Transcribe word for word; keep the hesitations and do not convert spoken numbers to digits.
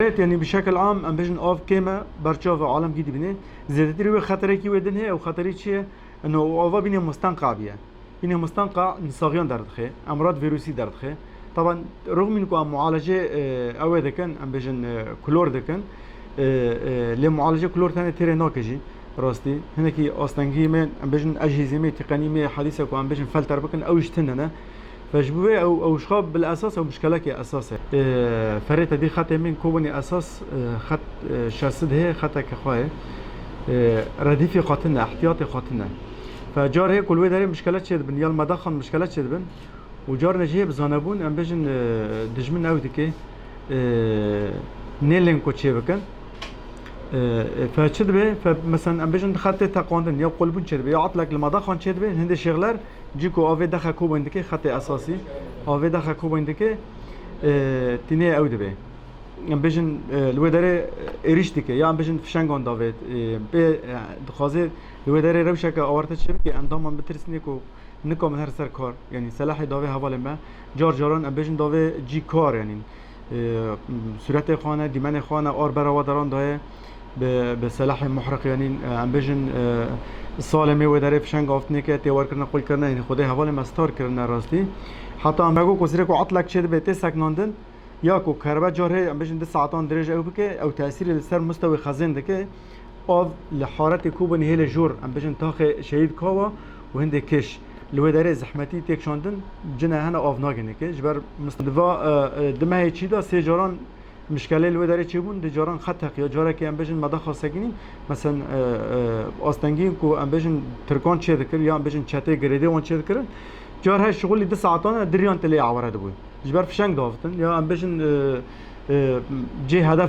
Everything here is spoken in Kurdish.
Evet, yani bi şekil am, em bêjin av kêm e, berçav e, alem gî dibîne. Zêdetirî wê xeterekî wê din heye, ew xeterî çi ye? Eno, ava bînê mustenqa biye. Bînê mustenqa nisaxiyan derdixe, emrad vîrusî derdixe. Taban, rixmîn ku em mualece, e, ew ê dikin, em bêjin, e, klor dikin. E, e, lê mualece klor tenê têrê nake jî, rastî. Hinekî astengî me, em bêjin ejhîzê me, tîqenî me, hadîse ku em bêjin felter bikin, ew jî tune ne. Fe ji bo vê ew, ew ji xwe bil esas ew mişkelekê esas e. E, ferê te dî xetê min Kobanî esas, e, xet, e, şesid heye, xeteke xwe ye. E, redîfê xwe tune, ihtiyatê xwe tune. Fe car heye ku li wê derê mişkele çêdibin, ya li Medaxan mişkele çêdibin. Û carne jî heye bi zanebûn, em bêjin, e, dijmin ew dike, e, nêlên ku çê bikin. E, e, fe çi dibe? Fe, mesen, em bêjin xetê teqandin, ya qulbûn çêdibe, ya etlek li Medaxan çêdibe, hindê şêxler, cî ku avê dexe Kobanî dike, xetê esasî, avê dexe Kobanî dike, e, tînê ew dibe. Em bêjin, e, li wê derê êrîş dike, ya em bêjin fişengan davêt, e, bê, e, dixwaze li wê derê rewşeke awarte çêbike, endaman bitirsîne ku nikamin her ser kar. Yanî selahê davê hevalê me, car caran em bêjin davê cî kar, yanî, e, sûretê xwe ne, dîmenê xwe ne, ar bera we deran daye, bi, bi selahê muhriq, yanî, e, em bêjin, e, salê me wê derê fişeng avtinê ke tê werkirine, qulkirine, yanî xwedê hevalê me star kirine rastî. Heta em got ku zirê ku etlek çêdibe tê seknandin, ya ku kerbe car hê, em bêjin du saetan dirêj ew bike, ew tesîrê li ser mistewê xezên dike. Av li haretê Kobanî hêlê jor, em bêjin taxê Şehîd Kawa û hindê kêş. Li wê derê zehmetî têk şandin, cine hene av nagêne ke. Ji ber mist-, di va, e, e, di mehê çî de sê caran mişkelê li wê derê çêbûn, di caran xet heqiya. Carekê em bêjin Medaxa sekinî, mesen, e, e, astengiyên ku em bêjin Tirkan çêdikir, ya em bêjin çetê girêdê wan çêdikirin. Car her şixulî du saetan e, diriyan tilê aware dibû. Ji ber fişeng davêtin, ya em bêjin, e, e, cê hedef